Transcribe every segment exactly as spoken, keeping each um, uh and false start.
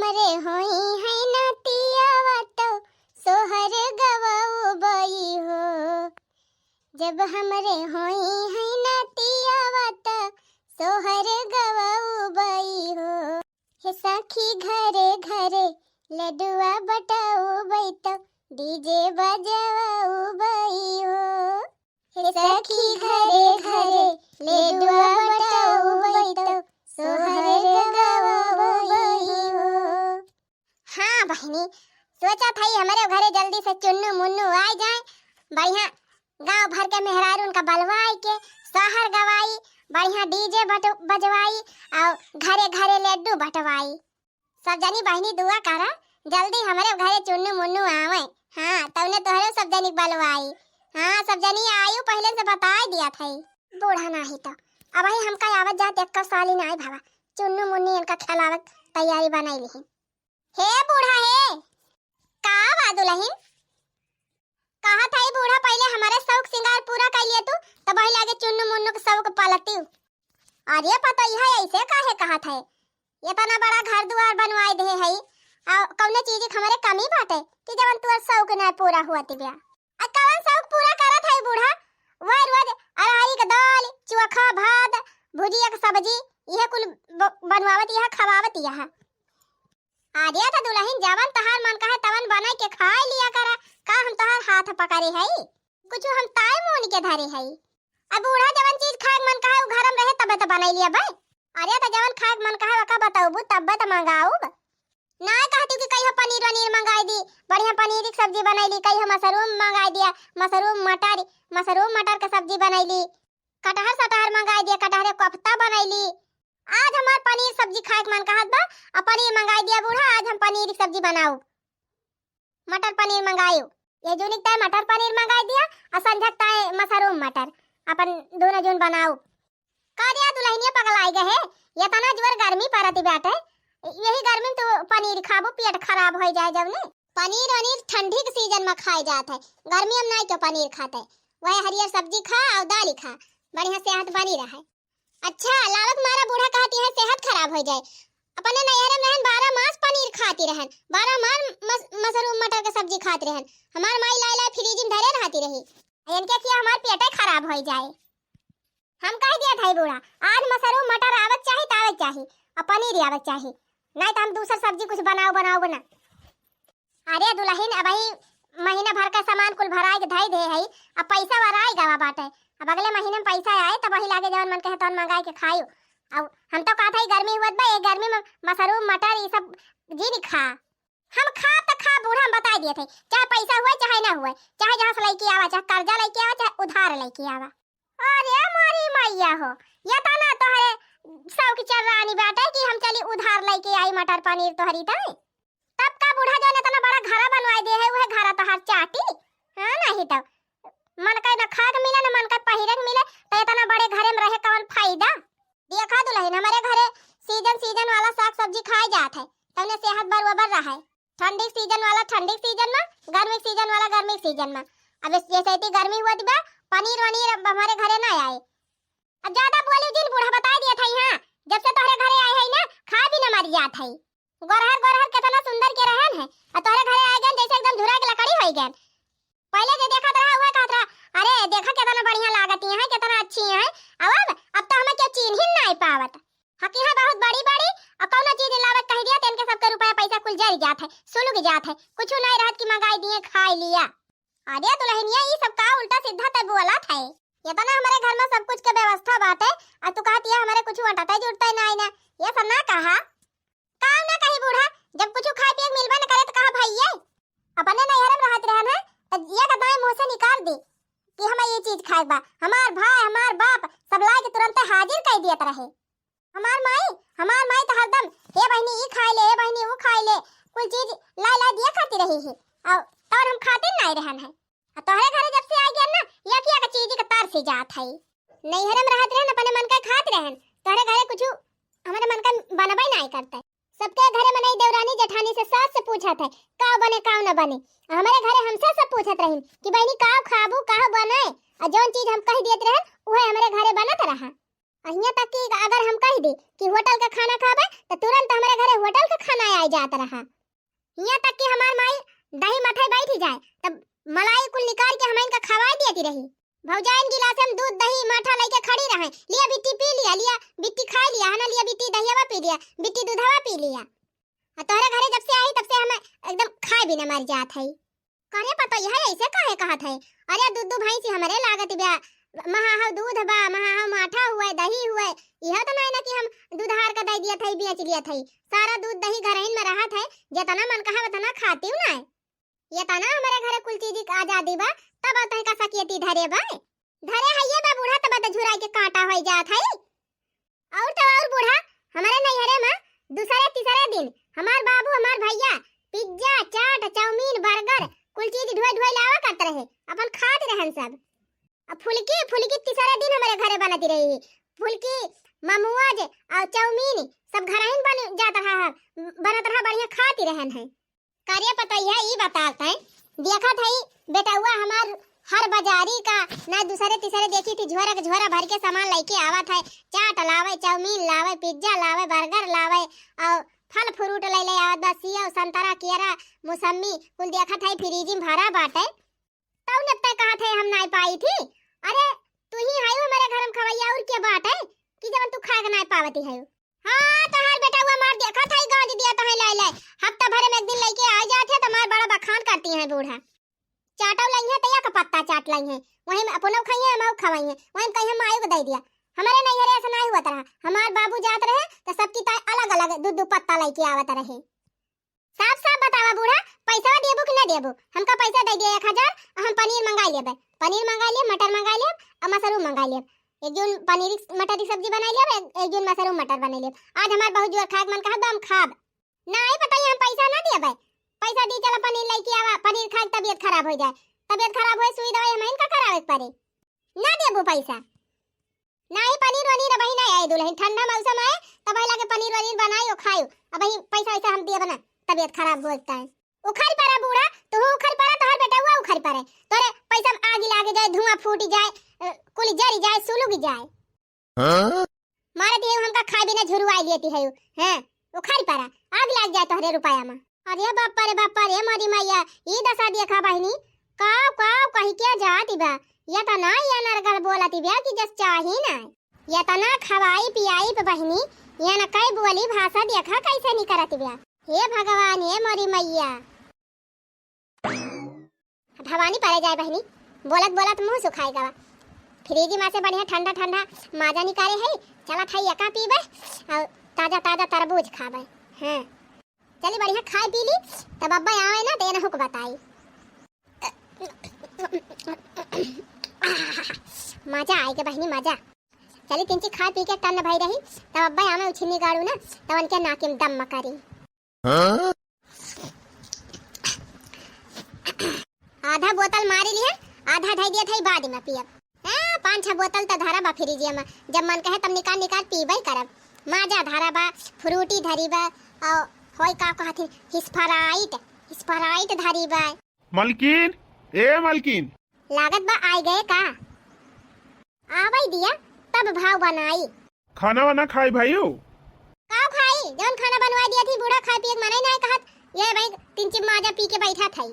अरे होई है नतियावा तो सोहर गवाउबई हो, जब हमरे होई है नतियावा तो सोहर गवाउबई हो। हे सखी घरे घरे लड्डुआ बटाउबई तो डीजे बजाउबई हो। हे सखी घरे घरे लड्डुआ बटाउबई तो सोहर गवाउबई हो। हाँ बहिनी, सोचत हई हमरे घरे जल्दी से चुन्नू मुन्नू आइ जाए, बढ़िया गाँव भर के मेहरारू उनका बलवाई के सोहर गवाई, बढ़िया डीजे बट-, बजवाई और घरे घरे लड्डू बटवाई। सब जनी बहिनी दुआ करा, जल्दी हमरे घरे चुन्नू मुन्नू आवे। हाँ, तउने तोहरे सब जनी के बलवाई। हाँ, सब जनी आयु पहिले से बताई दिया था। बूढ़ा नाही तो अबही हमका आवत जात एक्को साली नाही भवा, चुन्नू मुन्नी इनका खेलावत तैयारी बनाई लिही। हे बूढ़ा हे, का बा दुलहिन? कहत हई बूढ़ा, पहिले हमरे शौक सिंगार पूरा कइ लिए तू, तबही लागे चुन्नू मुन्नू के शौक पालती। अरे पतोहिया, ऐसे काहे कहत है? इतना बड़ा घर दुआर बनवाए दे हई, आ कौने चीज के हमरे कमी बाटे कि जवन तोर शौक ना पूरा हुआ तिबिया? आ कवन शौक पूरा करत हई बूढ़ा? वह रोज अरहरी के दाल, चोखा भात, भुजिया के सब्जी, इहे कुल ब-, बनवावत यह, खवावत यह। अरे त दुलहिन, जवन तोहार मन कहे तवन बनाई के खाए लिया करा, का हम तोहार हाथ पकड़े हई? कुछ हम ताई मोन के धरे हई। अब बूढ़ा जवन चीज खाए के मन कहे उ घर में रहे तबे त बनाई लिया बे। अरे त जवन खाए के मन कहे ओका बताउबू तबे त मंगाउब। ना कहती कि कहियो पनीर वनीर मंगाई दी, बढ़िया पनीर की सब्जी बनाई ली, कहियो मशरूम मंगाई दिया, मशरूम मटर, मशरूम मटर के सब्जी बनाई ली। कटहर सटहर मंगाई दिया, कटहरे कोफ्ता बनैली। आज हमार पनीर सब्जी खाए के मन कहत बा, आ पनीर मंगाई दिया बूढ़ा, आज हम पनीर की सब्जी बनाउब। मटर पनीर मंगाइउ, ये जूनिक ताई मटर पनीर मंगाई दिया, आ संझक ताई मशरूम मटर, अपन दोनों जून बनाउब। का रे दुलहिनिया पगलाई गए है, इतना जोर गर्मी पड़त बाटे, यही गर्मी में तू पनीर खाबू, पेट खराब हो जाए जवने। पनीर वनीर ठंडी के सीजन में खाए जात है, गर्मी में नहीं क्यों पनीर खाते। वह हरियर सब्जी खा और दाल खा, बढ़िया सेहत बनी रहे। अच्छा, लालच मारा बूढ़ा कहती है सेहत खराब हो जाए। अपने नैहरे में रहन बारह मास पनीर खाती रहन, बारह मास मस-, मशरूम मटर के सब्जी खाती रहन। हमार माई लाई लाई फ्रिज में धरे रहती रही, इनके किया हमार पेटे खराब हो जाए। हम कह दिया था बूढ़ा, आज मशरूम मटर आवत चाही त आवत चाही, और पनीर आवत चाही, नहीं तो हम दूसर सब्जी कुछ बनाओ बनाओ ना। अरे दुलहिन, अबही महीना भर का सामान कुल भराई के धई दे हई, अब पैसा वराई गवा बाटे। अब अगले महीने में पैसा आए, तब वही लागे जवन मन कहे तवन मंगाई के खाई। अब हम तो कहत हई गर्मी हुअत बा, ये गर्मी में मशरूम, मटर, ये सब जिन खा। हम खा त खा बूढ़ा, हम बताई दिए थे, चाहे पैसा हुए चाहे ना हुए, चाहे जहाँ से लेके आवा, चाहे कर्जा लेके आवा, चाहे उधार लेके आवा। अरे मोरी मैया हो, ये तो ना तोहरे शौक चल रानी बाटे कि हम चली उधार लेके आई मटर पनीर तोहरी ताई। तब का बूढ़ा जौन इतना बड़ा घरा बनवाई दे है, उहे घरा तोहार चाटी? हाँ, नहीं तो मन का न खाए के मिले, न मन का पहिरे के मिले, तो इतना बड़े घरे में रहे कवन फायदा? देखा दुलहिन, हमरे घरे सीजन सीजन वाला साग सब्जी खाए जात है, तउने सेहत बरोबर रहे। ठंडी सीजन वाला ठंडी सीजन में, गर्मी सीजन वाला गर्मी सीजन में। अब इस, जैसे इतनी गर्मी हुआ बा, पनीर वनीर अब हमरे घरे ना आए। अब ज्यादा बोली जिन बूढ़ा, बताई दिया था यहाँ, जब से तोहरे घरे आए है ना, खाए भी ना मर जात है। गोरहर गोरहर कितना सुंदर के रहन है, और तोहरे घरे आए गए जैसे एकदम झुरा के लकड़ी हो गए। पहले जे देखत रहा, उहे कहत रहा, "अरे, देखा केतना बढ़िया लागत हैं, केतना अच्छी हैं।" अब, अब तो हमें केहू चीन्ह ही नाई पावत। हकी है बहुत बड़ी बड़ी, और कौनो चीज लावत कह दिया, तो इनके सबके रुपया पैसा कुल जर जात है, सुलग जात है, कुछ नहीं रहत कि मंगाई दिए, खाई लिया। अरे दुलहिनिया, ई सब का उल्टा सीधा ते बोलत है? इतना हमरे घर में सब कुछ के व्यवस्था बाटे, और तू कहत ये हमरे कुछ अटते जुटते नाई ना, ये सब ना कहा। का ना कही बूढ़ा, जब कुछ खाए पिए के मिलबे न करे तो कहा भइये। अपने नैहर में रहत रहन है, तो ये कदाई मुंह से निकाल दी कि हमें ये चीज खाए बा। हमार भाई, हमार बाप सब लाए के तुरंते हाजिर कर दियत रहे। हमार माई, हमार माई तो हरदम, "ए बहिनी, ई खाए ले, ए बहिनी, ऊ खाए ले", कुल चीज लाई लाई दिया करती रही है। और तौर हम खातिर नाई रहन है। आ तोहरे घरे जब से आ गया ना, एक एक चीज के तरस जात है। नैहरे में रहत रहन, अपने मन का खात रहन, तोहरे घरे कुछ हमारे मन का बनबे नाई करता है। सबके घरे मनई देवरानी जेठानी से, सास से पूछत है, "का बने, का न बने?" आ हमरे घरे हमसे सब पूछत रहिन कि, "बहिनी, का खाबू, का बने?" आ जौन चीज हम कह देत रहन, उहे हमरे घरे बनत रहा। हियाँ तक कि अगर हम कहि दी कि होटल का खाना खाबे, त तुरंत हमरे घरे होटल का खाना आइ जात रहा। हियाँ तक कि हमार माई दही मथै बैठि जाए, तब मलाई कुल निकारि के हमइन का खवाइ दियति रही। भौजाइन गिलास में दूध, दही, माठा लइके खड़ी रहै, "लिया बिट्टी पी लिया, लिया बिट्टी खाइ लिया, है ना, लिया बिट्टी दहियावा पी लिया, बिट्टी दूधवा पी लिया।" अ तोहरे घरे जब से आई, तब से हम एकदम खाए बिना मरि जात है। करे पतोहिया, अइसे काहे कहत है? अरे, दूध, दूध भैंसी हमरे लागत बा, महा हउ दूध बा, महा हउ माठा हुए, दही हुए, इहो त नाहीं ना कि हम दूधहार का दइ दियत है, बेच लियत है। सारा दूध दही घरहिन में रहत है, जेतना मन कहा ओतना खातिउ नाहीं। एतना हमरे घरे कुल चीज क आजादी बा, तब तोहका सकेती धरे बा। धरे हइये बा बूढ़ा, तब त झुराइ के काँटा होइ जात है। अउर त अउर बूढ़ा, हमरे नैहरे में दूसरे तीसरे दिन हमार बाबू, हमार भइया पिज्जा, चाट, चाउमीन, बर्गर, कुल चीज ढोइ ढोइ लावा करत रहे, अपन खात रहन सब। अब फुलकी, फुलकी तीसरे दिन हमरे घरे बनत रही। फुलकी, मोमोज अउर चाउमीन सब घरहिन बन जात रहा है, बनत रहा, बढ़िया खात रहन है। करे पतोहिया, ई बतावत है, देखत है बेटउआ हमार हर बजारी का ना दूसरे तीसरे देखित ही झोरा के झोरा भरि के सामान लइके आवत है, चाट लावे, चाउमीन लावे, पिज्जा लावे, बर्गर लावे, अउर फल फ्रूट लइ लइ आवत बा, सेव, संतरा, केरा, मौसम्मी, कुल देखत है फ्रिज में भरा बाटे। तउ न तै कहत है हम नाहीं पाइत ही। अरे, तुहीं हयू हमरे घर में खवइया, अउर के बाटे कि जवन तू खाए के नाहीं पावत ही हयू? हाँ, तोहार बेटउआ मार देखत है, गाँज दिया तोहे लाइ लाइ। हफ्ता भरे में एक दिन लइके आइ जात है, त मार बड़ा बखान करती है बूढ़ा। चाटउ लइहैं, त एक पत्ता चाट लइहैं, वहीं में अपनउ खइहैं, हमउ खवइहैं, वहीं में कहिहैं, "माई को दइ दिया।" हमरे नैहरे अइसे नाहीं हुवत रहा, हमार बाबू जात रहे, त सबकी ताई अलग-अलग दू-दू पत्ता लइके आवत रहे। साफ साफ बतावा बूढ़ा, पैसा देबू कि ना देबू? हमका पैसा दइ दिया एक हजार, अउर हम पनीर मंगाइ लेबे। पनीर मंगाइ लेब, मटर मंगाइ लेब, अउर मशरूम मंगाइ लेब। एक जून पनीर मटर की सब्जी बनाइ लेब, एक, एक जून मशरूम मटर बनाइ लेब। आज हमार बहुत जोर खाए के मन कहत बा, हम खाब। नाहीं पतोहिया, हम पैसा ना देबे। पैसा दी चला पनीर लइके आवा, पनीर खाए के तबियत खराब होइ जाए। तबियत खराब होए, सुई दवाई हमहिन का करावे के पड़े। ना देबू पैसा। नाहीं, पनीर वनीर अबहीं नाहीं आए दुलहिन, ठंडा मौसम आए, तब लागे पनीर वनीर बनाई अउर खाई। अबहीं पैसा वैसा हम देब ना, तबियत खराब होता है। उखरि परा बूढ़ा, तू उखरि परा, तोहर बेटउआ उखरि परे। तोरे पैसा में आगि लागि जाए, धुआं फूटि जाए, अ, कुल जरि जाए, सुलुगि जाए। हाँ? मारत ही हमका खाए बिना झुरुआइ लेती है, हैं? उखरि परा, आगि लागि जाए तोहरे रुपया में। अरे बाप रे बाप रे, मोरी मैया, ई दसा देखा बहिनी, काव काव कहि के जात बा, एतना अनर्गल बोलत बा कि जस चाही ना। एतना खवाई पियाई पे बहिनी, एनकै बोली भाषा देखा कैसे निकरत बा। हे भगवान, हे मोरी मैया। भवानी परे जाए बहिनी, बोलत बोलत मुँह सुखाइ गवा। फ्रिज में से बढ़िया ठंडा ठंडा माजा निकारे है, चलत है एका पीबे अउर ताजा ताजा तरबूज खाबे। हाँ, चली बढ़िया खाइ पी ली, तब अब्बा आवे ना त एनहू को बताई। मजा आइ गे बहिनी, मजा। चली तिनची खाइ पी के टन्न भई रही, तब अब्बा आवे उछिन्नी गाड़ू ना, तब उनके नाकी में दम करी। हाँ? आधा बोतल मारि लिहे, आधा धइ दिया था बाद में पियब। हाँ, पाँच छह बोतल त धरा बा फ्रिजिया में, जब मन कहे तब निकाल निकाल पीबे करब। माजा धरा बा, फ्रूटी धरी बा, अउर होय का कहथिन, स्प्राइट, स्प्राइट धरी बा। मलकिन, ए मलकिन। लागत बा आइ गए का? आवै दिया, तब भाव बनाई। खाना वाना खाई भाई हो? का खाई? जौन खाना बनवाइ दिया थी, बूढ़ा खाए पिए के मने नाहीं कहत। ये भाई, तीन चिप माजा पी के बैठा था।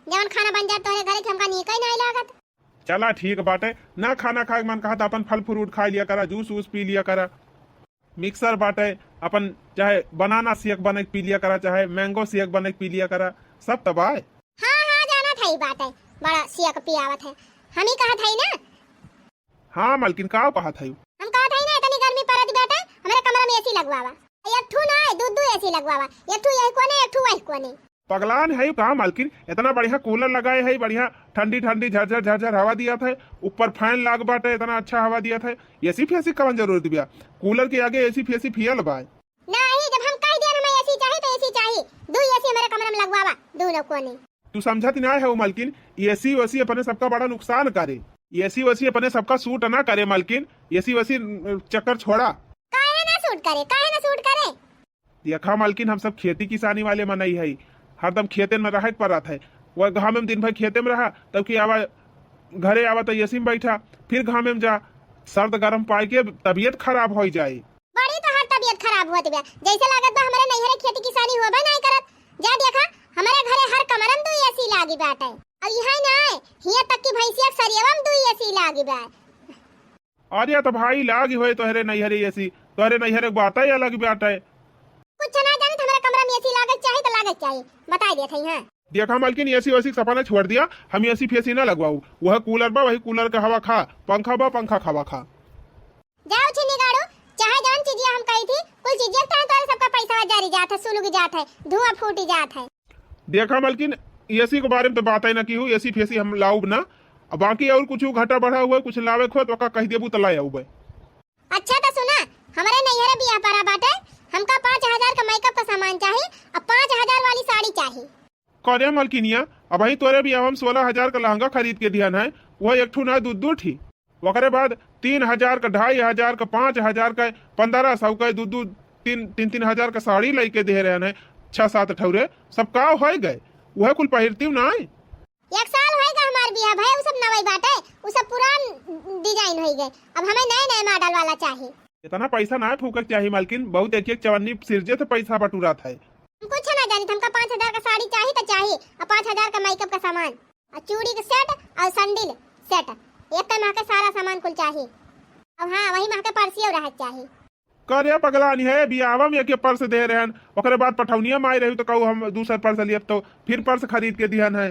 जौन खाना बन जात तोहरे घरे, हमका नीक ही नाहीं लागत। चला ठीक बाटे, ना खाना खाए के मन कहत, अपन फल फ्रूट खाइ लिया करा, जूस वूस पी लिया करा। मिक्सर बाटे, अपन चाहे बनाना शेक बने के पी लिया करा, चाहे मैंगो शेक बने के पी लिया करा, सब त बाय। हाँ, हाँ, जानत हई बाटे, बड़ा शेक पियावत है। हम ही कहत हई ना। हाँ मलकिन, का कहत हई? हम कहत हई ना, इतनी गर्मी पड़त बाटे, हमरे कमरा में एसी लगवावा। एक ठू ना, दू दू एसी लगवावा, एक ठू यही कोने, एक ठू वही कोने। पगलान है का मलकिन? इतना बढ़िया कूलर लगाए है, बढ़िया ठंडी ठंडी झरझर झरझर हवा दिया था, ऊपर फैन लाग बाटे, इतना अच्छा हवा दिया था, एसी फेसी कवन जरूरत बिया? कूलर के आगे एसी फेसी फेल बा। नहीं, जब हम कह दिया ना हमें एसी चाहिए तो एसी चाहिए, दो एसी हमारे कमरे में लगवावा, दोनों कोने। तू समझत ना है वो मलकिन, एसी वेसी अपने सबका बड़ा नुकसान करे, एसी वेसी अपने सबका सूट ना करे मलकिन, एसी वेसी चक्कर छोड़ा। काहे ना सूट करे, काहे ना सूट करे? देखा मलकिन, हम सब खेती किसानी वाले मनई हई, हरदम खेते में रहे के पड़त है। वह घामे में दिन भर खेते में रहा, तब कि आवा, घरे आवा तो एसी में बैठा, फिर घामे में जा, सर्द गरम पाई के तबियत खराब होइ जाई। बड़ी तोहार तबियत खराब होत बा, जैसे लागत बा हमरे नैहरे खेती किसानी होबे नाहीं करत। जा देखा, हमरे घरे हर कमरन दुइ एसी लागी बाटे, अउर इहाँ नाहीं, हियाँ तक कि भैंसिया के सरियवा में दुइ एसी लागी बा। अरे त भाई, लागी होए तोहरे नैहरे एसी, तोहरे नैहरे के बातै अलग बाटे। कुछ ना जानित, हमरे कमरा में एसी लागे के चाही त लागे के चाही, बताइ देत हई। हाँ। देखा मलकिन, एसी वेसी के सपना छोड़ दिया, हम एसी फेसी ना लगवाऊ। वह कूलर बा, वही कूलर के हवा खा, पंखा बा, पंखा के हवा खा। जाओ छिन्नी गाड़ू, चाहे जौन चीजिया हम कही थी, कुल चीजिया के तोहरे सबका पैसा जरी जात है, सुलुग जात है, धुआं फूटी जात है। देखा मलकिन, एसी के बारे में त बातै ना किहू, एसी फेसी हम लाउब ना। अब बाकी अउर कुछ घटा बढ़ा हुआ, कुछ लावे के हो त ओका कहि देबू त लाइ आउबे। अच्छा त सुना, हमरे नैहरे बियाह परा बाटे, हमका पाँच हजार का मेकअप का सामान चाही, अउर पाँच हजार वाली साड़ी चाही। करे मलकिनिया, अबहीं तोरे बियाह में सोलह हजार का लहंगा खरीद के दिहन है, वह एक ठू ना दू दू ठी। ओकरे बाद तीन हजार का, ढाई हजार का, पाँच हजार का, पन्द्रह सौ का, दू दू, तीन, तीन, तीन हजार का साड़ी लइके दे रहन है, छह सात ठौरे, सब का होइ गए? वह कुल पहिरती नाहीं। एक साल होइगा हमार बियाह भए, उ सब नवई बाटे, उ सब पुरान डिजाइन होइगे। अब हमें नए नए मॉडल वाला चाही। इतना पैसा ना फूके के चाही मालकिन, बहुत एक एक चवन्नी सिरजे से पैसा बटुरात है। हम कुछ ना जानित, हमका पाँच हजार का साड़ी चाही त चाही, अउर पाँच हजार का मेकअप का सामान, अउर चूड़ी के सेट, अउर सैंडल सेट, एक के महके सारा सामान कुल चाही। अउर हाँ, वही महके पर्सियो रहे के चाही। करे पगलानी है, बियाहवा में एक पर्स दे रहन, ओकरे बाद पठौनिया में आई रही तो कहू हम दूसर पर्स लियब तो फिर पर्स खरीद के दिहन है।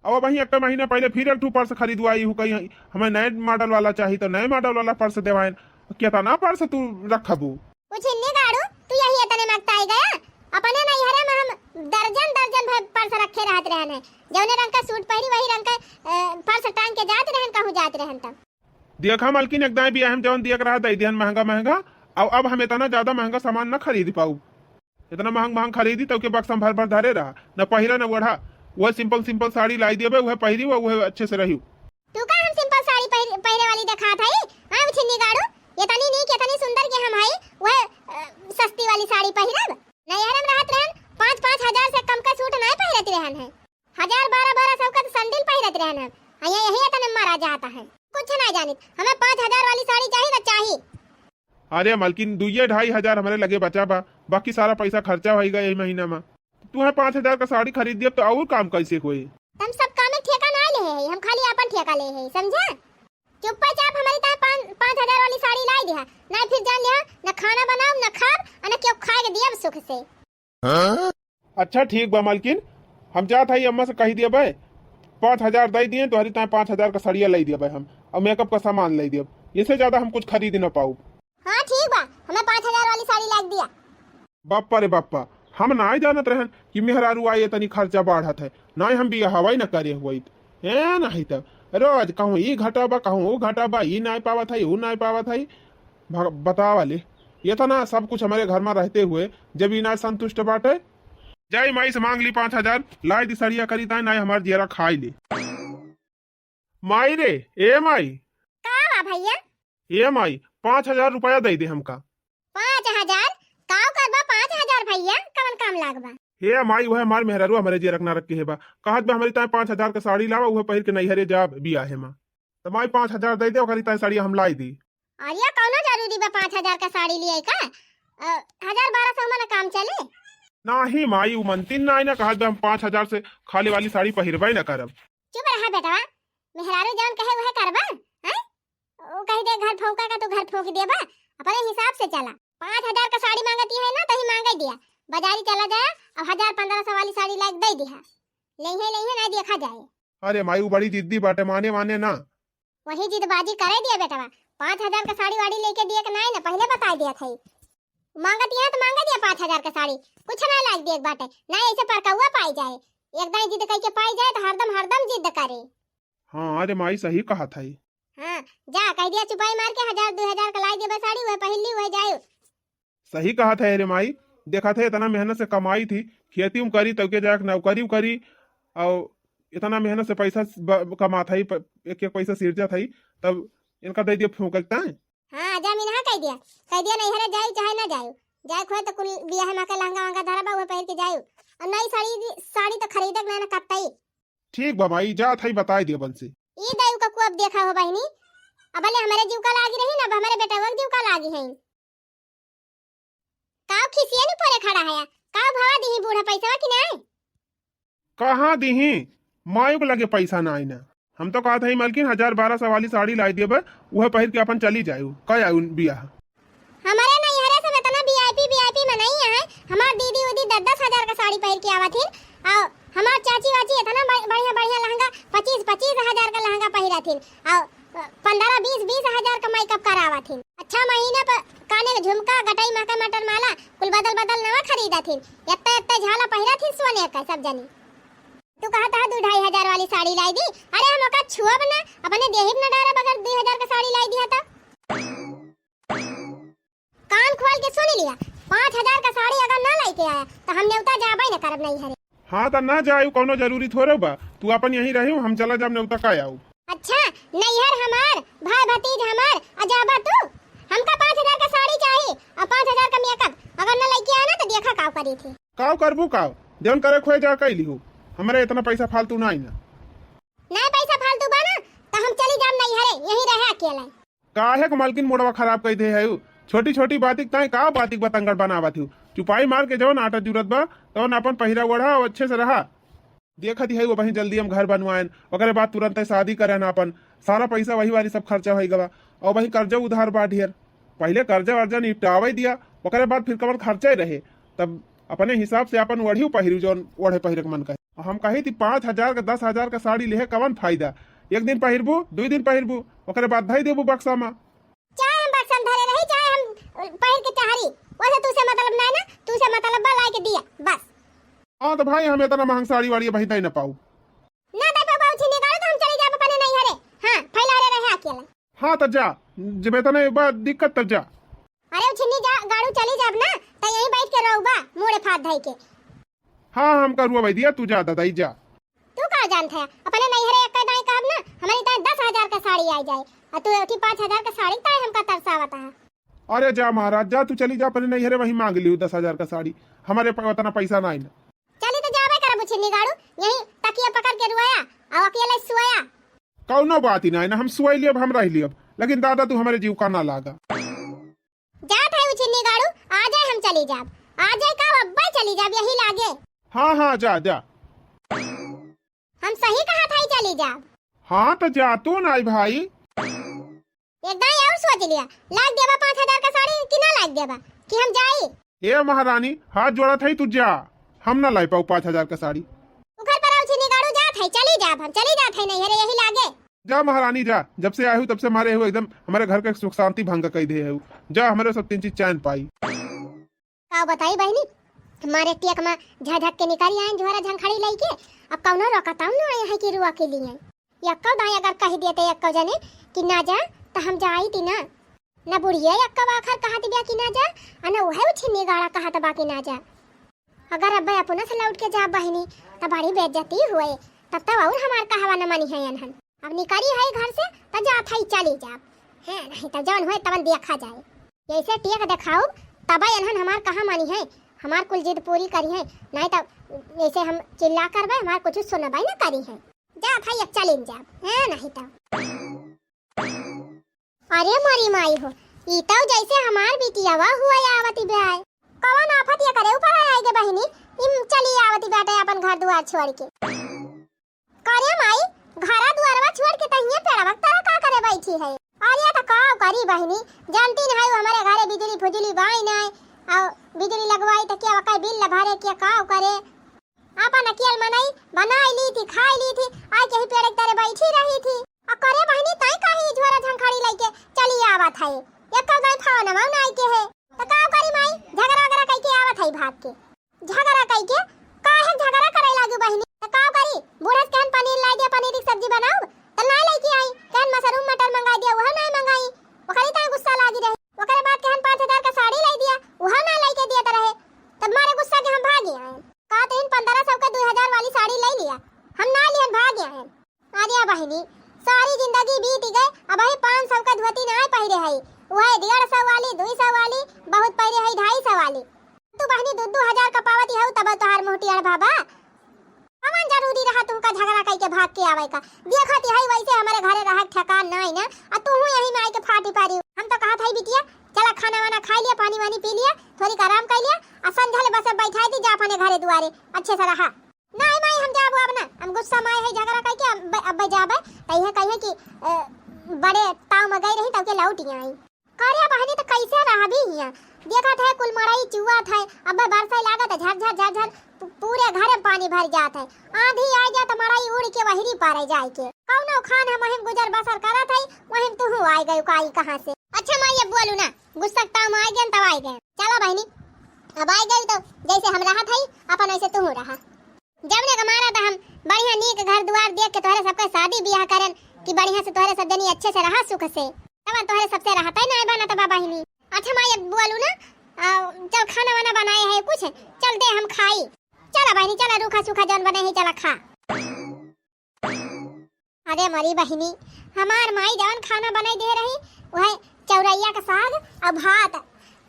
अब वही एक महीना पहले फिर एक ठू पर्स खरीदवाई हूँ, कहीं हमें नए मॉडल वाला चाही तो नए मॉडल वाला पर्स देवाएन। केतना पर्स तू रखबू? कुछ हिन्ने गाड़ू, तू यही इतने मगताई गया। अपने नैहरे में हम दर्जन दर्जन भर पर्स रखे रहत रहन है, जौने रंग का सूट पहिरी वही रंग का, अ, पर्स टांग के जात रहन, कहूँ जात रहन तब। देखा मलकिन, एक दाएं बियाह में जौन दिया के रहा, दई दिहन महंगा महंगा। अब, अब हम इतना ज्यादा महंगा सामान ना खरीद पाऊ। इतना महंग महंग खरीदी, तब के बक्सा में भर भर धरे रहा, न पहिरा न ओढ़ा। वह सिंपल सिंपल साड़ी लाई देबे, वह पहिरी, वह, वह अच्छे से रही। तू का हम सिंपल साड़ी पहिर-, पहिरे वाली देखात हई? हाँ, उछिन्नी गाड़ू, इतनी नीक, इतनी सुंदर के हम हई, वह, अ, सस्ती वाली साड़ी पहिरब? नैहर में रहत रहन, पाँच, पाँच हजार से कम का सूट नाहीं पहिरत रहन है। हजार बारह बारह सौ का तो सैंडल पहिरत रहन हम। आ ये यही तने मारा जाता है। कुछ ना जानित, हमें पाँच हजार वाली साड़ी चाही तो चाही। अरे मलकिन, दुइये ढाई हजार हमरे लगे बचा बा, बाकी सारा पैसा खर्चा होइगा यही महीना में। तू है पाँच हजार का साड़ी खरीद दियब तो और काम कैसे होई? हम सब काम में ठेका ना ले है, हम खाली अपन ठेका ले है, समझा? चुप्पा चाप हमारी ताए पाँच, पाँच हजार वाली साड़ी लाई दिहा, ना फिर जान लिहा, ना खाना बनाओ, ना खाब, और ना क्यों खाए के दियब सुख से। अच्छा ठीक बा मालकिन, हम जात हई अम्मा से कही दिया बे, पाँच हजार दे दिए, तोहरी ताए पाँच हजार का सड़िया ले दिया बे हम, और मेकअप का सामान ले दिया, इससे ज्यादा हम कुछ खरीद ना पाऊ। हाँ ठीक बा, हमें पाँच हजार वाली साड़ी लाग दिया। बाप्पा रे बाप्पा, हम नाई जानत रहन कि मेहरारू आई इतनी खर्चा बाढ़त है, नाई हम बियाहवा ही न करे हुई। ए नहीं तो रोज कहूँ ई घटा बा, कहूँ ऊ घटा बा, ई नाई पावत है, ऊ नाई पावत है। भग-, बतावा ले, इतना सब कुछ हमारे घर में रहते हुए जब ई ना संतुष्ट बाटे, जाई माई से मांग ली पाँच हजार, लाई दी सड़िया करी ताई, नाई हमार जियरा खाई ले। माई रे, ए माई। का बा भैया? ए माई, पाँच हजार रुपया दे दे हमका। पाँच हजार? काव करबा पाँच हजार भैया, कवन काम लागबा? हे माई, वह हमार मेहरारू हमरे जियरा के ना रखे है बा, कहत बा हमरी ताई पाँच हजार का साड़ी लावा, वह पहिर के नैहरे जाब बियाहे में। तो माई पाँच हजार दे दे, ओकरी ताई साड़ी हम लाई दी। अरे कौनो जरूरी बा पाँच हजार का साड़ी लियाई का? अ, हजार बारह सौ में ना काम चले? नाही माई, उ मनतीन नाही ना, कहत बा हम पाँच हजार से खाली वाली साड़ी पहिरबे ना करब। चुप रहा बेटवा, मेहरारू जौन कहे वह करबा, हैं? उ कही दे घर फूंका का तो घर फूंक देबा, अपने हिसाब से चला। पाँच हजार का साड़ी मांगती है ना, तो ही मांगे दिया, बाजारी चला जाया, अब हजार पन्द्रह सौ वाली साड़ी लाइक दे दिया, लेहे लेहे ना देखा जाए। अरे माई, उ बड़ी जिद्दी बाटे, माने माने ना। वही जिदबाजी करे दिया बेटवा, पाँच हजार का साड़ी वाड़ी लेके दिए के नाई ना, पहले बता दिया था। मांगत यहाँ तो मांगा दिया पाँच हजार का साड़ी, कुछ ना लाग दिए बाटे, ना ऐसे परकौआ पाई जाए, एक दाई जिद कई के पाई जाए तो हरदम हरदम जिद करे। हाँ रे माई, सही कहा था। हाँ, जा कह दिया चुपाई मार के हजार दो हजार का लाई दिया बस साड़ी, वह पहन ली, वह जाए। सही कहा था रे माई, देखा था इतना मेहनत से कमाई थी, खेती में करी, तब के जाके नौकरी करी, और इतना मेहनत से पैसा ब-, कमा था, प-, एक एक पैसा सिरजा था, तब इनका दे दिया फूंकता है। हाँ, जा मिनहा कह दिया, कह दिया नैहरे जायु चाहे ना जायु, जाए खोए तो कुल बियाह में के लहंगा वहंगा धरा बा, उहे पहिर के जायु। और नई साड़ी दी-, साड़ी तो खरीदक ना, ना कत्तई। ठीक बा माई, जात हई बताई दिया बंसी। ई दायु का कुआब देखा हो बहिनी, अबले हमरे जीव का लागी रही ना, अब हमरे बेटवा के जीव का लागी है। काव खिसिया नी परे खड़ा है, काव भवा दीही बूढ़ा पैसवा कि नाय? कहाँ दीही? मायू के लगे पैसा नाय ना। हम तो कहत हई मलकिन, हजार बारह सौ वाली साड़ी लाई देबे, उहे पहिर के अपन चली जायू, कई आयु बियाह। हमरे नैहरे सब इतना VIP VIP मनई है, हमार दीदी उदी दस दस हजार का साड़ी पहिर के आवत हिन, और हमार चाची वाची इतना बढ़-, बढ़िया बढ़िया लहंगा, पच्चीस पच्चीस हजार का लहंगा पहिरत हिन, और पन्द्रह बीस बीस हजार का मेकअप करावत हिन। अच्छा महीना पर काने के झुमका, गटई, महका, मटर माला, कुल बदल बदल नवा खरीदत हिन। एत्ता एत्ता झाला पहिरत हिन सोने का सब जनी। तू कहत ह दू ढाई हजार वाली साड़ी लाई दी, अरे हम ओका छुअब ना, अपने देहिब ना डारब अगर दू हजार का साड़ी लाई दिया त। कान खोल के सुन लिया, पाँच हजार का साड़ी अगर ना लेके आया तो हम नेवता जाबे न करब नैहरे। हाँ, त ना जायू, कौनो जरूरी थोड़े बा। तू अपन यहीं रहियो, हम चला जाब नेवता का आऊ। अच्छा, नैहर हमार, भाई भतीज हमार, आ जाबा तू? हमका पाँच हजार का साड़ी चाही और पाँच हजार का मेकअप। अगर ना लेके आया ना तो देखा काव करी थी। काव करबू काव? जौन करे खोए जा कई लिहू। हमरे इतना पैसा फालतू ना आई ना। ना पैसा फालतू बा ना, तो हम चली जाब नैहरे, यहीं रहे अकेले। काहे के मलकिन मूडवा खराब कई दे है? छोटी छोटी बातिक ताई का बातिक बतंगड़ बनावत हूँ? चुपाई मार के जौन आटा जुरत बा, तौन अपन पहिरा ओढ़ा और अच्छे से रहा। देखत ही है वो बहिन जल्दी हम घर बनवाएन, ओकरे बाद तुरंत शादी करेन अपन। सारा पैसा वही वाली सब खर्चा होई गवा, और वही कर्जा उधार बा ढेर। पहिले कर्जा वर्जा निपटावे दिया, ओकरे बाद फिर कवन खर्चा ही रहे। तब अपने हिसाब से अपन ओढ़ी पहिरू जौन ओढ़े पहिरे के मन कहे। हम कही थी पाँच हजार का दस हजार का साड़ी लेहे कवन फायदा? एक दिन पहिरबू, दुई दिन पहिरबू, ओकरे बाद धई देबू बक्सा में। चाहे हम बक्सा में धरे रही, चाहे हम पहिर के टहरी, वैसे तू से मतलब ना है ना, तू से मतलब बा लाई के दिया, बस। हाँ तो भाई, हम इतना महंग साड़ी वाड़ी भाई दे ना पाऊ। ना दे पाऊ, छिन्नी गाड़ू तो हम चली जाब अपने नैहरे। हाँ, फैला रे रहे अकेला। हाँ तो जा, जब इतना बा दिक्कत तब जा। अरे छिन्नी जा, गाड़ू चली जाब ना, तो यहीं बैठ के रहूबा, मुड़े फात धई के। हाँ, हम करुआ भाई दिया, तू जा दादा, ई जा। तू का जानत है, अपने नैहरे एक दाई कहब ना, हमारी ताई दस हजार का साड़ी आई जाए, और तू उठी पाँच हजार का साड़ी ताई हमका तरसावत है। अरे जा महाराज, जा तू चली जा अपने नैहरे, वहीं मांग लियो दस हजार का साड़ी, हमारे प-, उतना पैसा ना आई ना। चली तो जाबे करब छिन्नी गाड़ू, यहीं तकिया पकड़ के रुआया, और अकेले सुआया। कौनो बात ही ना आई ना, हम सुआई लियब, हम रह लियब, लेकिन दादा तू हमारे जीव का ना लागा। जात है उछिन्नी गाड़ू, आ जाए हम चली जाब। आ जाए का अब्बा चली जाब यही लागे। हाँ, हाँ, जा, जा। हम सही कहत हई चली जाब। हाँ, तो जा तू नाई भाई। एक दाई और सोच लिया, लाग देबा पाँच हजार का साड़ी कि ना लाग देबा कि हम जाई? ए महारानी, हाथ जोड़त हई तू जा, हम ना लाई पाऊ पाँच हजार का साड़ी। उखर पर उछिन्नी गाड़ू जात है, चली जाब हम, चली जात है नैहरे यही लागे। जा महारानी जा, जब से आए हो तब से हमारे हो एकदम हमारे घर के सुख शांति भंग कई दे हो। जा हमारे सब तीन चीज चैन पाई। का बताई बहिनी, हमारे टेक में झझक के निकल आए झोरा झंखड़ी लइके। अब कौनो रोकताऊ न आए है कि रुआ के लिए। यक्को दाई अगर कह देते यक्को जने कि ना जा, तो हम जाई थी ना। न बुढ़िया यक्को आखर कहत बिया कि ना जा, आ न उहे उछिन्नी गाड़ा कहत बा कि ना जा। अगर अब्बे अपना से लौट के जाब बहिनी, त बड़ी बेइज्जती हुए, तब तो और हमार कहवा न मनी है अनहन। अब निकली है घर से, त जात है चली जाब। हैं, नहीं त जौन होए तवन देखा जाए। जैसे टेक देखाउब, तबे अनहन हमार कहाँ मनी है, हमार कुल जिद पूरी करी है, नहीं त जैसे हम चिल्ला करबे, हमार कुछ सुनबे न करी है। जात है अब चली जाब, हैं, नहीं त। अरे मोरी माई हो, ई तौ जैसे हमार बिटियावा हुआ आवत बे आए। कवन आफत ये करे ऊपर आए गे बहिनी, इम चली आवत बाटे अपन घर दुआर छोड़ के। करे माई, घरा दुआरवा छोड़ के तहिए पेड़वा के तरा का करे बैठी है? अरे त का करी बहिनी, जानती न है हमारे घरे बिजली फुजली बाई नाय, और बिजली लगवाई त क्या वका बिल भरे क्या का करे। आपन अकेल मनई बनाई ली थी, खाई ली थी, आइ के ही पेड़ के तरे बैठी रही थी। आ करे बहिनी, ताई काहे ई झोरा झंखाड़ी लइके चली आवत है? एको दाई फोनवा नाई के है। त का करी माई, झगड़ा वगड़ा कइके आवत है भाग के। झगड़ा कइके? काहे झगड़ा करे लागू बहिनी? त का करी? बूढ़ा से कहन पनीर लाई दे, पनीर की सब्जी बनाऊ, त ना लइके आई। कहन मशरूम मटर मंगा दिया, वह ना मंगाई। ओकरी ताई गुस्सा लागी रहे। ओकरे बाद कहन पाँच हजार का साड़ी लाई दिया, वह ना लइके दिया त रहे। तब मारे गुस्सा के हम भागी आए। कहत रहिन पन्द्रह सौ के दो हजार वाली साड़ी ले लिया, हम ना लिहन भाग आए। अरे बहिनी, सारी जिंदगी बीत गए, अबही पाँच सौ का धोती ना पहिरे हई, वह डेढ़ सौ वाली, दो सौ वाली बहुत पहिरे हई, ढाई सौ वाली। तू बहिनी दो दो हजार का पावती हऊ तब तोहार मुँह टेढ़ बाबा। कवन जरूरी रहा तू का झगड़ा कइके भाग के आवे का। देखत ही है वैसे हमरे घरे रहक ठेकान नाई ना, आ तू हूँ यही में आइके फाटी पारी। हम तो कहत है बिटिया, चला खाना वाना खाई लिया, पानी वानी पी लिया, थोड़ी आराम कर लिया, आ संझा ले बस अब बैठाई दी जा अपने घरे दुआरे, अच्छे से रहा। नाई माई, हम जाबो अब ना, हम गुस्सा माई है झगड़ा कइके अब, अब जाबे, तइहे कहिए कि अ, बड़े ताव में गई रही तब के लौट आई। करे बहिनी, त कैसे रहबी हियां? देखत है कुल मड़ई चुआत है, अब बरसाई लागत है, झर झर झर झर पू-, पूरे घर में पानी भर जात है। आंधी आ जात त मड़ई उड़ के वहिरी पारे जाए के। कौनो खान हम वहीं गुजर बसर करत है, वहीं तुहू आए गए काई कहाँ से? अच्छा माई, अब बोलू ना, गुस्सा ताव में आए गए तब आए गए। चला बहिनी, अब आए गए तो जैसे हम रहत है अपन वैसे तुहू रहा। जवने का मारा त हम बढ़िया नीक घर दुआर देख के तोहरे सबके शादी बियाह करन कि बढ़िया से तोहरे सब जनी अच्छे से रहा सुख से। तब तोहरे सबसे रहते ना बनत बा बहिनी। अच्छा माई, अब बोलू ना, आ, चल खाना वाना बनाए है कुछ, चल दे हम खाई। चला बहिनी, चला रूखा सूखा जौन बने है चला खा। अरे मरी बहिनी, हमार माई जवन खाना बनाई दे रही, वह चौरैया का साग और भात।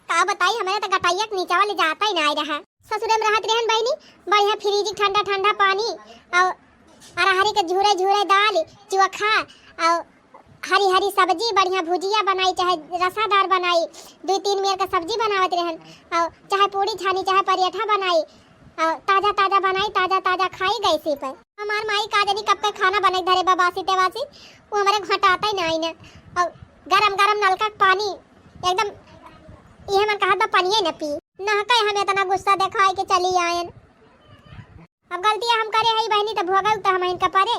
का बताई, हमारे तो गटैया के नीचे वाले जाता ही ना रहा। ससुरे में रहत रहन बहिनी, बढ़िया फ्रिज ठंडा ठंडा पानी और अरहरी के झूरे झूरे दाल, चोखा और हरी हरी सब्जी, बढ़िया भुजिया बनाई, चाहे रसादार बनाई, दो तीन मेर का सब्जी बनावत रहन, और चाहे पूड़ी छानी, चाहे पराठा बनाई, और ताजा ताजा बनाई, ताजा ताजा खाई गैसी पे। हमार माई का जानी कब के खाना बने धरे बा बासी तेवासी, वो हमारे घोटाता ही ना आई ना। और गरम गरम नलका के पानी एकदम, ये मन कहत बा पनिये न पी। नहके हम इतना गुस्सा दिखाए के चली आयन। अब गलतियाँ हम करे हई बहिनी, त भोगल त हम इनका परे।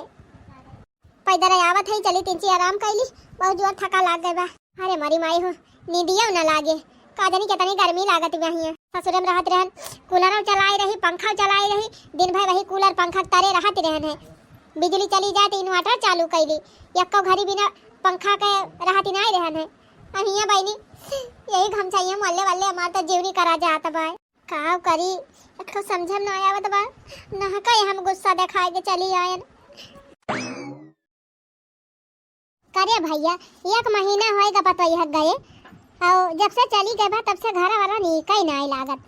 पैदल आवत हई, चली तिनची आराम कैली, बहुत जोर थका लाग गए बा। अरे मरी माई हो, नींदियो ना लागे, का जानी कितनी गर्मी लागत बा हियां। ससुरे में रहत रहन, कूलर चलाए रही, पंखा चलाए रही, दिन भर वही कूलर पंखा के तरे रहत रहन है। बिजली चली जाए तो इन्वर्टर चालू कैली, यक्को घड़ी बिना पंखा के रहत ही नहीं रहन है। अब हियां बहिनी, यही घमछाइया मल्ले वल्ले हमार तो जीवनी करा जात बा। काव करी, एक तो समझे में ना आवत बा, नहका हम गुस्सा दिखाए के चली आयन। करे भैया, एक महीना होए गा पतोहिया गए, और जब से चली गए बा तब से घर वाला नीक ही नाई लागत।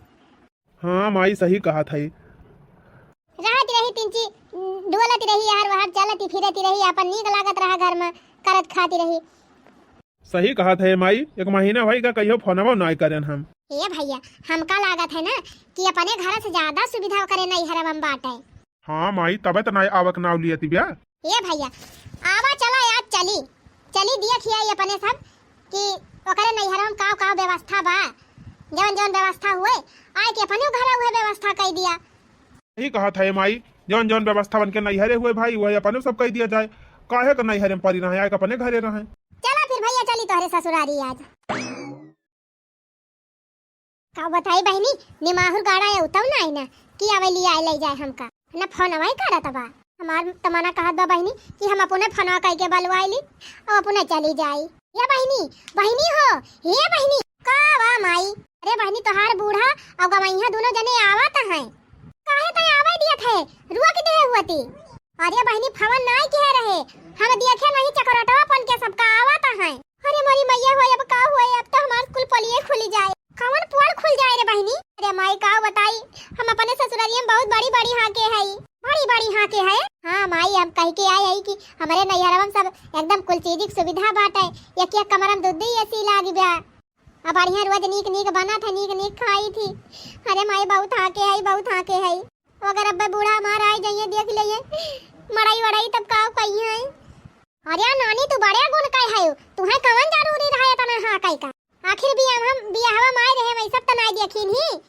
हाँ माई, सही कहत है। रहत रही तिनची, डोलत रही यार, वहार चलती फिरती रही, अपन नीक लागत रहा घर में, करत खाती रही। सही कहत है माई, एक महीना होई गा कहियो फोनवा नाई करन हम। ए भैया, हमका लागत है ना कि अपने घर से ज्यादा सुविधा ओकरे नैहरवा में बाटे। हाँ माई, तबे त नाई आवक नाव लियत बिया। ए भैया, आवा चला आज चली, चली देखिया अपने सब कि ओकरे नैहरवा में काव काव व्यवस्था बा, जौन जौन व्यवस्था हुए, आए के अपने घर उहे व्यवस्था कई दिया। सही कहत है माई, जौन जौन व्यवस्था बन के नैहरे हुए भाई, वही अपने सब कई दिया जाए। काहे के नैहरे में परी रहे, आए के अपने घरे रहे। चला फिर भैया, चली तोहरे ससुरारी आज। का बताई बहिनी, निमाहुर गाड़ा है उतव ना आई ना कि आवे लिया ले जाए हमका, ना फोनवा ही करत बा। हमार तमन्ना कहत बा बहिनी कि हम अपने फोनवा कई के बलवाई ली और अपने चली जाई। या बहिनी, बहिनी हो, हे बहिनी। का बा माई? अरे बहिनी, तोहार बूढ़ा और गवैया दोनों जने आवत हैं। काहे तय आवे दियत है? रुआ के देहे हुआ ती। अरे बहिनी, फोन नाई किहे रहे, हम देखे नहीं चकरोटवा पन के सबका आवत हैं। अरे मोरी मैया हो, अब का हुए, अब तो हमार कुल पोलिये खुली जाए। कौन पोल खुल जाए रे बहिनी? अरे माई का बताई, हम अपने ससुरारिया में बहुत बड़ी बड़ी हाँके हई, बड़ी बड़ी हाँके है। हाँ माई, हम कह के आए हई कि हमारे नैहरवा में सब एकदम कुल चीज की सुविधा बाटे, एक एक कमरा में दू दू एसी लागी बा। अब बढ़िया रोज नीक नीक बनत है, नीक नीक खाई थी। अरे माई, बहुत हाँके हई, बहुत हाँके हई। अगर अब्बे बूढ़ा हमार आई जाइए, देख लिए, मड़ाई वड़ाई, तब का कही है? अरे नानी, तू बड़े गुण कह है, तुहे कवन जरूरी रहे इतना हाँके का? आखिर बियाह हम, बियाहवा में आए रहे, वही सब त नाई देखिन ही।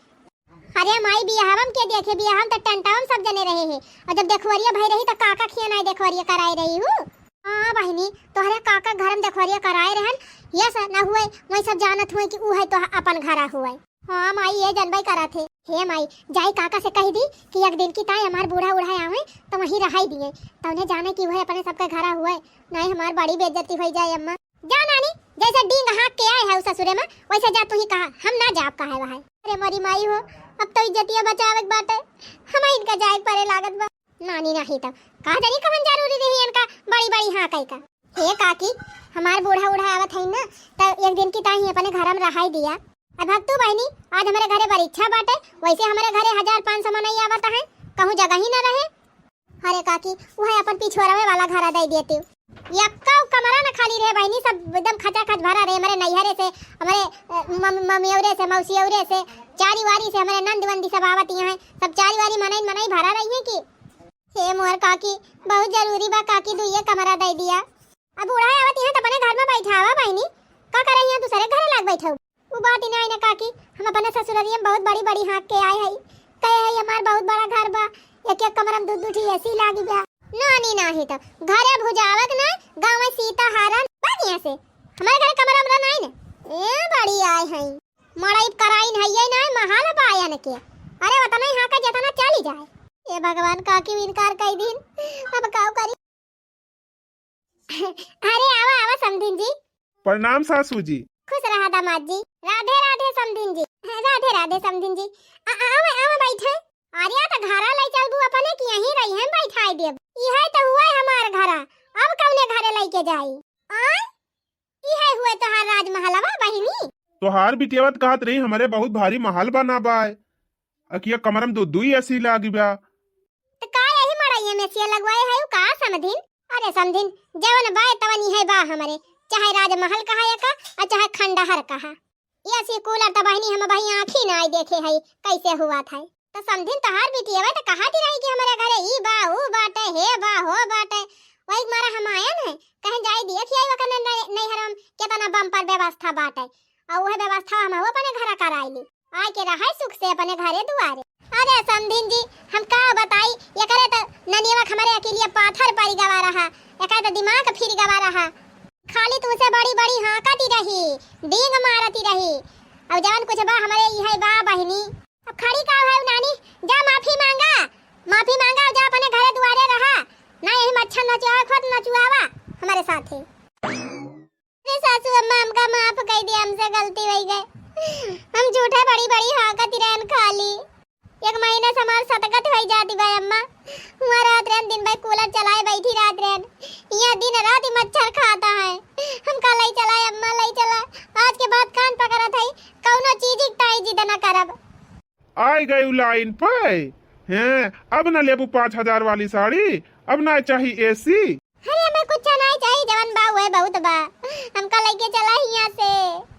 अरे माई, बियाहवा में के देखे, बियाहवा में त टेंटवा में सब जने रहे हैं। और जब देखवरिया भई रही त काका खिया नाई देखवरिया कराए रही हूँ। हाँ बहिनी, तोहरे काका घर में देखवरिया कराए रहन, ये सब ना हुए, वही सब जानत हुए कि ऊ है तो अपन घरा हुए। हाँ माई, ये जनबई करत है। हे माई, जाई काका से कह दी कि एक दिन की ताई हमार बूढ़ा उढ़ा आवे तो वहीं रहाई दिए, तो उन्हें जाने कि वह अपने सबके घरा हुए, नहीं हमार बड़ी बेइज्जती हो जाए अम्मा। जा नानी, जैसे डींग हाँक के आए है उस ससुरे में, वैसे जा तू ही कहा, हम ना जाब कहा है वहाँ। अरे मोरी माई हो, अब तो इज्जतिया बचावे के बाटे, हम इनका जाए के परे लागत बा। नानी नहीं तो का जानी कवन जरूरी रही इनका बड़ी बड़ी हाँके का। हे काकी, हमार बूढ़ा उढ़ा आवत है ना, तो एक दिन की ताई अपने घर में रहाई दिया। अब भक्तू बहिनी, आज हमारे घरे परीक्षा बाटे, वैसे हमारे घरे हजार पाँच सौ मनई आवत है, कहूँ जगह ही ना रहे। अरे काकी, उहै अपन पिछुआरवे वाला घरा दइ देतिउ। एक्कउ कमरा न खाली रहे बहिनी, सब एकदम खचाखच भरा रहे। हमरे नैहरे से, हमरे, अ, मम-, ममियौरे से, मौसियौरे से, चारी वारी से, हमरे नंद वंदी सब आवत यहाँ है, सब चारी वारी मनई मनई भरा रही है कि। हे मोर काकी, बहुत जरूरी बा काकी, दुइये कमरा दइ दिया। अब बूढ़ा आवत यहाँ त अपने घर में बैठावा बहिनी, का करे यहाँ दूसरे घरे लाग बैठाऊ? उ बात ही नाहीं न काकी, हम अपने ससुररिया में बहुत बड़ी बड़ी हाँक के आए हई। कहे हई हमार बहुत बड़ा घर बा, एक एक कमरा में दू दू ठी एसी लागी बा। नानी नाहीं त घरे भुजावत ना, गाँव में सीता हारन बा यहाँ से। हमारे घरे कमरा हमरा नाहीं न। ए बड़ी आए हई। मड़ई कराइन हइये नाहीं, महल बायन के। अरे ओतना ही हाँका जेतना चली जाए। ए भगवान, काकी इनकार कइ दिन, अब काउ करी? अरे आवा, आवा समधिन जी। प्रणाम सासू जी। खुश रहा दामाद जी। राधे राधे समधिन जी। राधे राधे समधिन जी। आ, आ, आवा, आवा बैठे। अरे त घरा लइ चलबू अपने कि यहीं रही हम बैठाई देब। इहै त हुआ हमार घरा, अब कौने घरे लइके जाई? आय? इहै हुए तोहार राजमहलवा बहिनी? तोहार बिटियावा त कहत रही हमरे बहुत भारी महल बना बाय। अकिया कमरा में दू दुई एसी लागी बा। त का यही मड़इया में एसी लगवाए है का समधिन? अरे समधिन, जवन बाय तवन इहै बा हमरे, चाहे राजमहल कहा एका, और चाहे खंडहर कहा। एसी कूलर त बहिनी हम बही आँखी नाहीं देखे है, कैसे हुआ था। त समधिन तोहार बिटियावा त कहत रही कि हमरे घरे ई बा, ऊ बाटे, हे बा, हो बाटे। वही मारा हम आयन है, कहेन जाई देखि आई ओकर न-, नैहर में केतना बम्पर व्यवस्था बाटे। और उहै व्यवस्था हम अपने घरा कराई ली। आइके रहै सुख से अपने घरे दुआरे। अरे समधिन जी, हम का बताई, एकरे त ननियवा हमरे अकेलिया पाथर परि गवा रहा, एकरे त दिमाग फिरि गवा रहा। खाली तुसे बड़ी बड़ी हाँकती रही, डींग मारती रही। अब जवन कुछ बा हमरे इहै बा बहिनी। अब खड़ी का है नानी, जा माफी माँगा, माफी माँगा, जा अपने घरे दुआरे रहा, ना यही मच्छर नचुआवे, खुद नचुआवा हमरे साथे। अरे सासू अम्मा, हमका माफ कइ दिया, हमसे गलती होइ गए। हम झूठे बड़ी बड़ी हाँकती रहन खाली। एक महीना से हमार सतगत होइ जाती बा अम्मा। हुआँ रहत रहन, दिन भर कूलर चलाए बैठी रहत रहन। यहाँ दिन रात ही मच्छर खाता है। हमका लइ चला अम्मा, लइ चला। आज के बाद कान पकड़त है, कौनो चीज की ताई जिद न करब। आइ गयू लाइन पे। हैं, अब न लेबू पाँच हजार वाली साड़ी, अब ना चाही एसी। अरे हमें कुछ नाहीं चाही, जवन बा उहै बहुत बा। हमका लइके चला हियाँ से।